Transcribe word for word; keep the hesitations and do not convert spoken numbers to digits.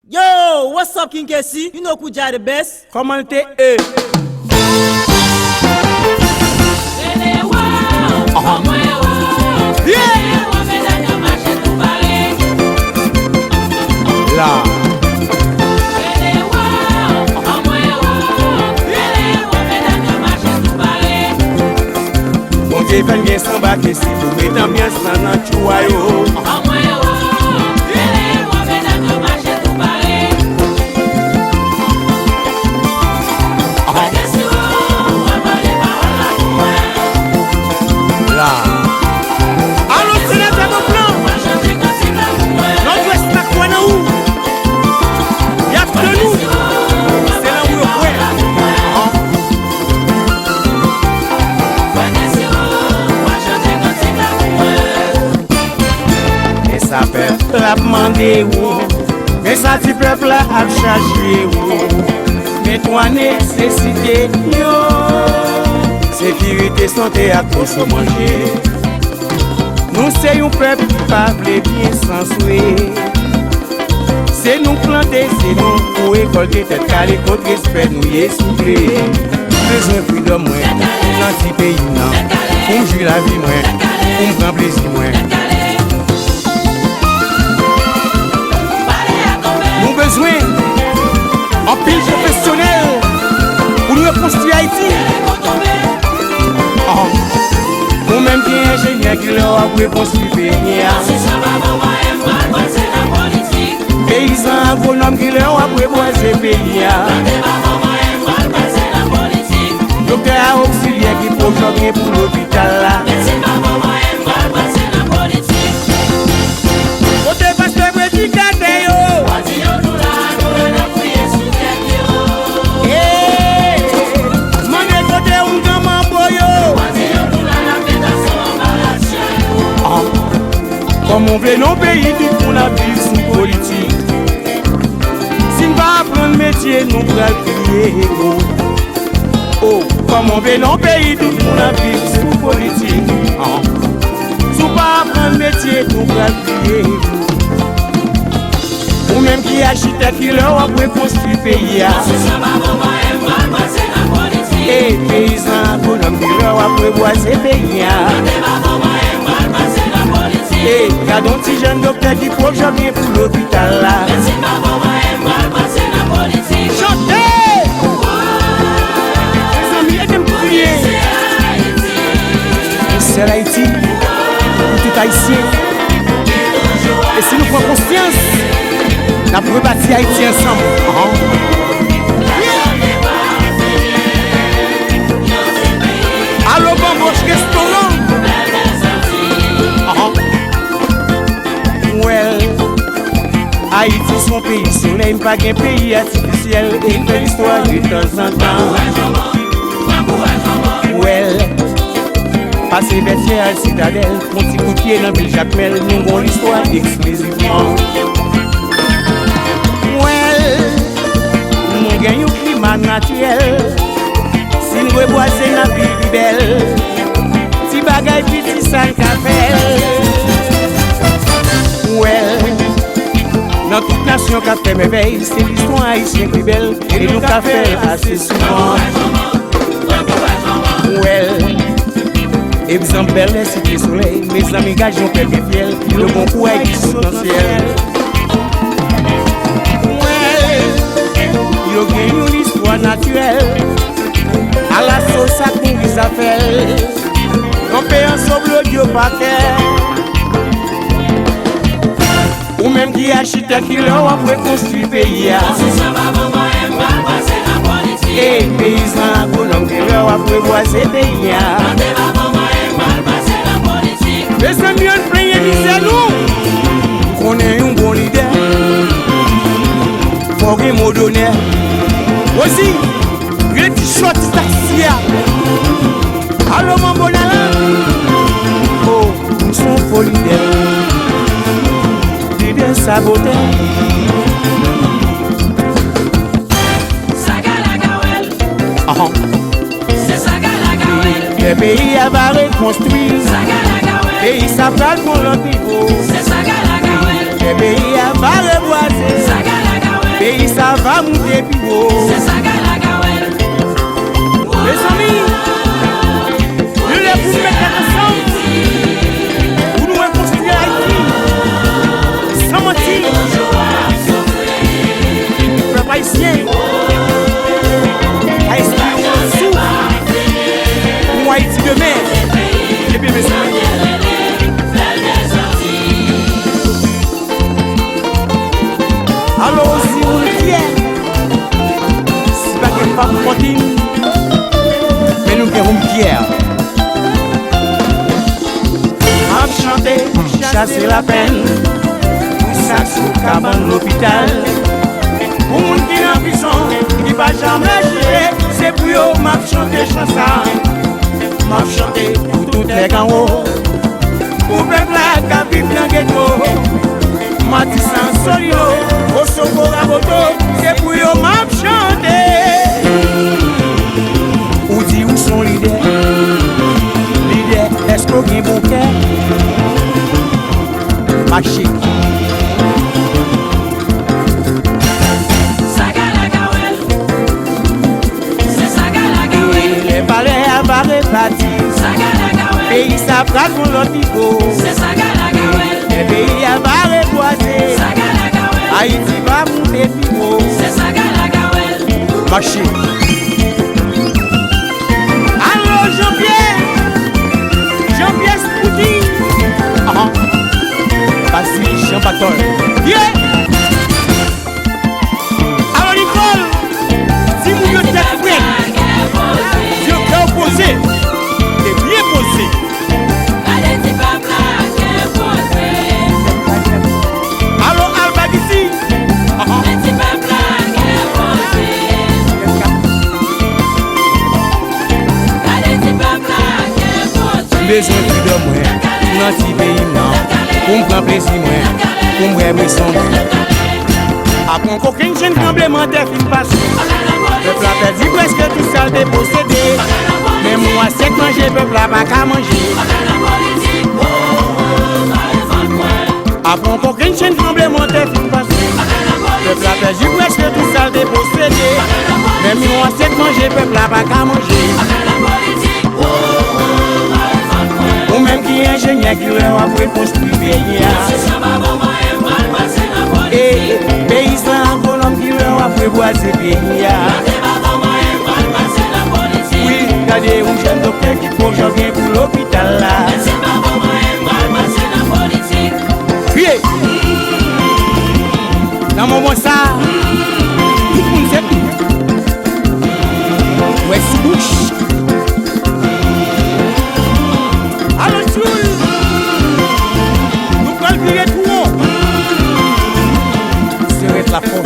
Yo, what's up, King K C? You know Kuja the best. Kòman l te ye? Yeah! La. Bondye fè n gen sanba ke si pou met anbyans lan nan tchou a yo. La. Alo, senatè Bonplan. Nòdwès la kwè nan ou. Y ap tann ou. Se nan ou yo kwè. Men sa pèp la ap mande ou, men sa ti pèp la ap chache ou. Men twa nesesite yo, sekirite, sante ak pwoso manje. Nou se yon pèp ki pa vle byen san swe. Se nou k plante, se nou pou rekòlte, tèt kale kont respè nou ye souple. M bezwen fridòm mwen nan ti peyi m nan, pou m jwi lavi mwen, pou m pran plezi mwen. Nou bezwen anpil pwofesyonèl pou nou rekonstwi Ayiti. Ah. Ou menm ki enjenyè, kilè w ap rekonstwi peyi a? Peyizan agwonòm, kilè w ap rebwaze peyi a? Doktè a oksilyè ki pwojè gen pou lopital la? Kote pastè predikatè yo? Hey! Mande kote oungan manbo yo? Ah. Kòman w vle nan yon peyi tout moun ap viv sou politik? Si n pa aprann metye, nou pral kriye. Oh, kòman w vle nan yon peyi tout moun ap viv sou politik? Ah. Si w pa aprann metye, nou pral kriye. Ou menm ki achitèk, kilè w ap rekonstwi peyi a? E peyizan agwonòm, kilè w ap rebwaze peyi a? E gad yon ti jèn doktè ki pwojè gen pou lopital la. Chante! Mezanmi, ede m priye. Yon sèl Ayiti pou tout Ayisyen. E si nou pran konsyans, n ap rebati Ayiti ansanm. Alo, Banboch Restoran. Wèl, Ayiti se yon peyi solèy, m pa gen peyi atifisyèl, e n fè listwa de tanzantan. Wèl, pase Vètyè al Sitadèl, yon ti kout pye nan vil Jakmèl, nou gon listwa eksklizivman. Wèl, nou gen yon klima natirèl, si n rebwaze n ap viv pi bèl. Ti bagay piti sa n ka fè l. Wèl, nan tout nasyon k ap fè mèvèy, se listwa ayisyen ki bèl, e nou ka fè l ase souvan. Wèl, egzanp Bèlè, Site Solèy, mezanmi, gad yon pèp gen fyèl, yo gon kouray ki sot nan syèl. Wèl, yo gen yon listwa natirèl, alaso sa k mouri sa fè l. Kanpe ansanm lòt yo pa kè. Ou menm ki achitèk, kilè w ap rekonstwi peyi a? E peyizan agwonòm, kilè w ap rebwaze peyi a? Mezanmi, ann plenyen mizè nou. M konnen yon bon lidè. Fò w gen mo donè. Osi, redi sòti taksi a. Alo, manbo Nala. Oh, m se yon fo lidè. Lidè sabotè. Ahan. Lè peyi a va rekonstwi, peyi sa pral pran lòt nivo. Lè peyi a va rebwaze, epi wo. Se sa Gala ka wè l. Mezanmi, li lè pou nou met tèt ansanm, pou nou rekonstwi Ayiti. San manti, pèp ayisyen, ka espere yon souf pou Ayiti demen. Ebyen, mezanmi. Alò, si moun fyè, si pa gen fanm fòtin, men nou gen moun fyè. M ap chante pou chase lapenn, pou sa k sou kabann lopital, pou moun ki nan prizon, ki pa janmen jije, se pou yo m ap chante chan sa. M ap chante pou tout nèg anwo, pou pèp la k ap viv nan geto. Matisan, Solino, Osogbo, Raboto, se pou yo m ap chante. Ou di ou s on lidè, lidè, èske w gen bon kè? Mache. Sa Gala ka wè l. Se sa Gala ka wè l. Lè valè a va repati. Sa Gala ka wè l. Peyi sa pral pran lòt nivo. Se sa Gala ka wè l. Lè peyi a va rebwaze. Sa Gala ka wè l. Ayiti va moute pi wo. Se sa Gala ka wè l. Mache. Alo, Jean-Pierre. Jean-Pierre Spouty. Ahan. Basile Jean Batol. Yeah. Alo, Nicole. Timoun yo tèt frèt. Yo kè poze. E byen poze. Gade ti pèp la gen poze. Alo, Alba Gisi. Ahan. Ti pèp la gen poze. Gade ti pèp la gen poze. M bezwen fridòm mwen nan ti peyi m nan, pou m pran plezi mwen, pou m bwè bweson mwen. Apre yon kokennchenn tranblemanntè fin pase, pèp la pèdi prèske tout sa l te posede. Menm yon asyèt manje, pèp la pa ka manje. Apre yon kokennchenn tranblemanntè fin pase, pèp la pèdi prèske tout sa l te posede. Menm yon asyèt manje, pèp la pa ka manje. Ou menm ki enjenyè, kilè w ap rekonstwi peyi a? E peyizan agwonòm, kilè w ap rebwaze peyi a? Wi, gade yon jèn doktè ki poko gen pou lopital la. Kriye! Nan moman sa, tout moun se tou. Wè sou bouch. Alo, Tchoul! Nou pral vire tou wo. Se rès la fò.